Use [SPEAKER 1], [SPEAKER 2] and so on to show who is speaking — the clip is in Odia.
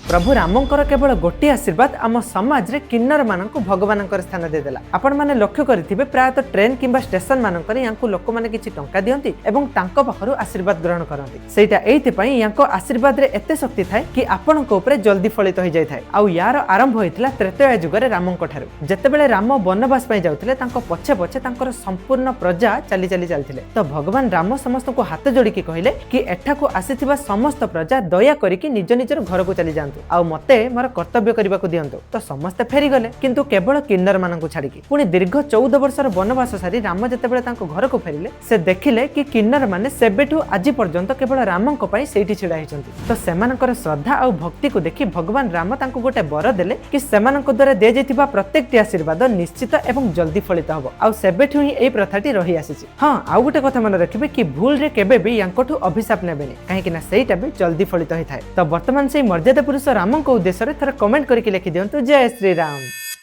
[SPEAKER 1] ପ୍ରଭୁ ରାମଙ୍କର କେବଳ ଗୋଟିଏ ଆଶୀର୍ବାଦ ଆମ ସମାଜରେ କିନ୍ନର ମାନଙ୍କୁ ଭଗବାନଙ୍କର ସ୍ଥାନ ଦେଇଦେଲା। ଆପଣମାନେ ଲକ୍ଷ୍ୟ କରିଥିବେ, ପ୍ରାୟତଃ ଟ୍ରେନ୍ କିମ୍ବା ଷ୍ଟେସନ ମାନଙ୍କରେ ୟାଙ୍କୁ ଲୋକମାନେ କିଛି ଟଙ୍କା ଦିଅନ୍ତି ଏବଂ ତାଙ୍କ ପାଖରୁ ଆଶୀର୍ବାଦ ଗ୍ରହଣ କରନ୍ତି। ସେଇଟା ଏଇଥିପାଇଁ, ୟାଙ୍କ ଆଶୀର୍ବାଦରେ ଏତେ ଶକ୍ତି ଥାଏ କି ଆପଣଙ୍କ ଉପରେ ଜଲ୍ଦି ଫଳିତ ହେଇଯାଇଥାଏ। ଆଉ ୟାର ଆରମ୍ଭ ହୋଇଥିଲା ତ୍ରେତୟା ଯୁଗରେ ରାମଙ୍କ ଠାରୁ। ଯେତେବେଳେ ରାମ ବନବାସ ପାଇଁ ଯାଉଥିଲେ, ତାଙ୍କ ପଛେ ପଛେ ତାଙ୍କର ସମ୍ପୂର୍ଣ୍ଣ ପ୍ରଜା ଚାଲି ଚାଲି ଚାଲିଥିଲେ। ତ ଭଗବାନ ରାମ ସମସ୍ତଙ୍କୁ ହାତ ଯୋଡ଼ିକି କହିଲେ କି ଏଠାକୁ ଆସିଥିବା ସମସ୍ତ ପ୍ରଜା ଦୟା କରିକି ନିଜ ନିଜର ଘରକୁ ଚାଲି ଯାଆନ୍ତୁ ଆଉ ମତେ ମୋର କର୍ତ୍ତବ୍ୟ କରିବାକୁ ଦିଅନ୍ତୁ। ତ ସମସ୍ତେ ଫେରିଗଲେ, କିନ୍ତୁ କେବଳ କିନ୍ନର ମାନଙ୍କୁ ଛାଡ଼ିକି। ପୁଣି ଦୀର୍ଘ 14 ବର୍ଷର ବନବାସ ସାରି ରାମ ଯେତେବେଳେ ତାଙ୍କ ଘରକୁ ଫେରିଲେ, ସେ ଦେଖିଲେ କି କିନ୍ନର ମାନେ ସେବେଠୁ ଆଜି ପର୍ଯ୍ୟନ୍ତ କେବଳ ରାମଙ୍କ ପାଇଁ ସେଇଠି ଛିଡ଼ା ହେଇଛନ୍ତି। ତ ସେମାନଙ୍କର ଶ୍ରଦ୍ଧା ଆଉ ଭକ୍ତିକୁ ଦେଖି ଭଗବାନ ରାମ ତାଙ୍କୁ ଗୋଟେ ବର ଦେଲେ କି ସେମାନଙ୍କ ଦ୍ୱାରା ଦିଆଯାଇଥିବା ପ୍ରତ୍ୟେକଟି ଆଶୀର୍ବାଦ ନିଶ୍ଚିତ ଏବଂ ଜଲ୍ଦି ଫଳିତ ହବ। ଆଉ ସେବେଠୁ ହିଁ ଏଇ ପ୍ରଥାଟି ରହି ଆସିଛି। ହଁ, ଆଉ ଗୋଟେ କଥା ମନେ ରଖିବେ କି ଭୁଲରେ କେବେ ବି ୟାଙ୍କଠୁ ଅଭିଶାପ ନେବେନି, କାହିଁକି ନା ସେଇଟା ବି ଜଲ୍ଦି ଫଳିତ ହେଇଥାଏ। ତ ବର୍ତ୍ତମାନ ସେଇ ମର୍ଯ୍ୟାଦା ପୁରୁଷ ରାମଙ୍କ ଉଦ୍ଦେଶ୍ୟରେ ଥରେ କମେଣ୍ଟ କରିକି ଲେଖି ଦିଅନ୍ତୁ, ଜୟ ଶ୍ରୀରାମ।